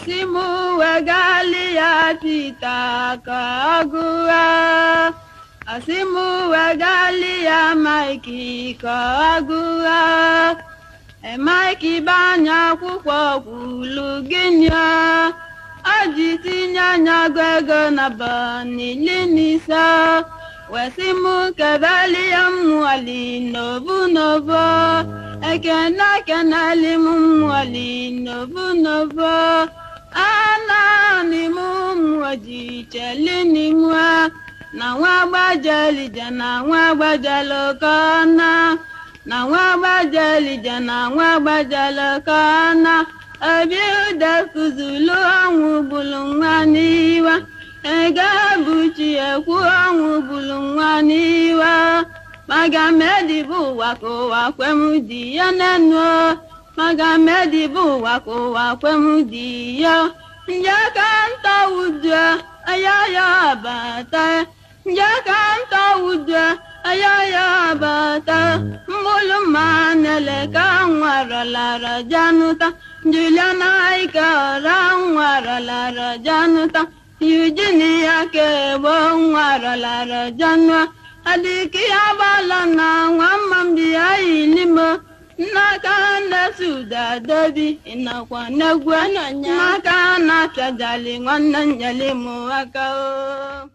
Asị m wegali ya Pita ka ọ gụọ. Asị m wegali ya Maịkị ka ọ gụọ. Maịkị banye akwụkwọ kwulu gịnị o ji tinye anya gụ ego na banili n'ise, wesị m kebeli ya mmụọli n'ovu n'ovu. Ekene keneli m mmụọli n'ovu n'ovu. Anani m mmụọ ji chelini mụa na nwa gbajelije na nwa gbajelokọna na nwa gbajelije na nwa gbajelokọna. Obi ude kụzulu ọnwụ gbulu nwa n'iwa ega buchi ekwu ọnwụ gbulu nwa n'iwa. Maga medibu ụwa ka ụwa kwe m di ya n'enu. Maga medibu ụwa ka ụwa kwe m di ya. Njeka ntọwudu aya ya bata, njeka ntọwudu aya ya bata. Mbụlụ ma nele ka nwarolara januta Juliana ike ọra nwarolara januta Eugenia kegbo nwarolara janua. Adiki agbala na nwa mmamdi ya ilimo nnaka na-esuda dobi ịnakwa n'egwu Anọnya. Nnaka na-apịajali nwanne nyeli m aka o.